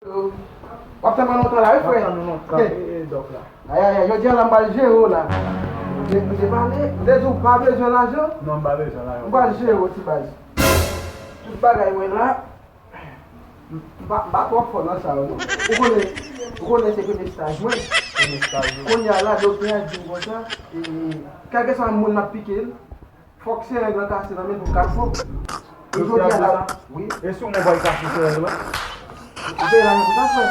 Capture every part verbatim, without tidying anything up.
W ap tann mwen lontan la, wi, frè. W ap tann nou lontan, e, e, dòk la. Ayayay, jodi a la, m pral jere w la. M te, m te pale, m te di w pa bezwen lajan. Non, m pa bezwen lajan. M pral jere w, ti baz. Tout bagay mwen la. M pa, m pa twò fò nan sa yo, non. Ou konnen, ou konnen se premye staj mwen. Premye staj, wi. Kounye a la, doktè a di m konsa, e, kèlkeswa moun m ap pike l, fòk sereng lan kase nan men pou l ka fò. E jodi a la, wi. E si w mwen vway kase sereng lan? Ou peye lajan pou sa, frè.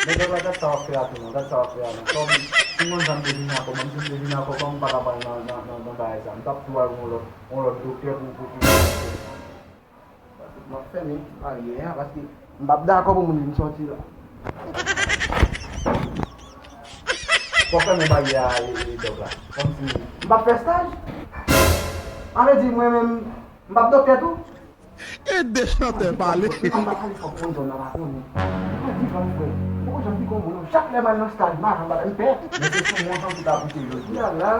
Men dòk la, gad sa w ap fè a tou non, gad sa w ap fè a non. Kòm si mwen jan m te vini ankò, menm si m te vini ankò, kòm m pa ka pral nan, nan, nan, nan bagay sa, m t ap tou al yon lòt, yon lòt doktè pou, pou, pou, pou. M ap fèmen baryè a, paske m p ap dakò pou moun vin sòti la. Fò w fèmen baryè a, e, e, dòk la. Kòmsi. M p ap fè staj? Sa vle di mwen menm, m p ap doktè tou? Ede chantè pale. Depi m pa pale fòk moun zòn nan pa konnen. Mwen di ban frè. Ou konn jan m pike yon moun, chak lè m al nan staj, m pa janm pale, m pè. Men se sou mwen jan ki ta pike jodi a la.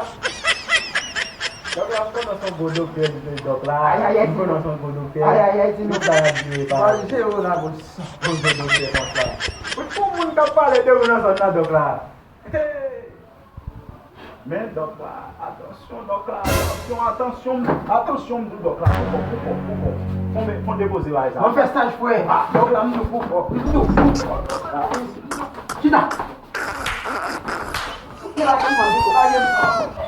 Dòk la, m konnen se yon gwo doktè li te dòk la. Ayayay, m konnen se yon gwo doktè. Ayayay, ti nou. Sa y ap di, e pa. Manje yo la, bòs. Yon gwo doktè konsa. Ou t pou moun k ap pale de ou nan zòn nan, dòk la. Hey! Men dòk la, atansyon, dòk la, atansyon, atansyon, atansyon, m di w dòk la, pou fò, pou fò, pou fò. Fon, fon depoze bagay sa. Mwen fè staj, frè. Ah, dòk la, m di w pou fò. M di w pou fò. Chita. Chita, chita, chita.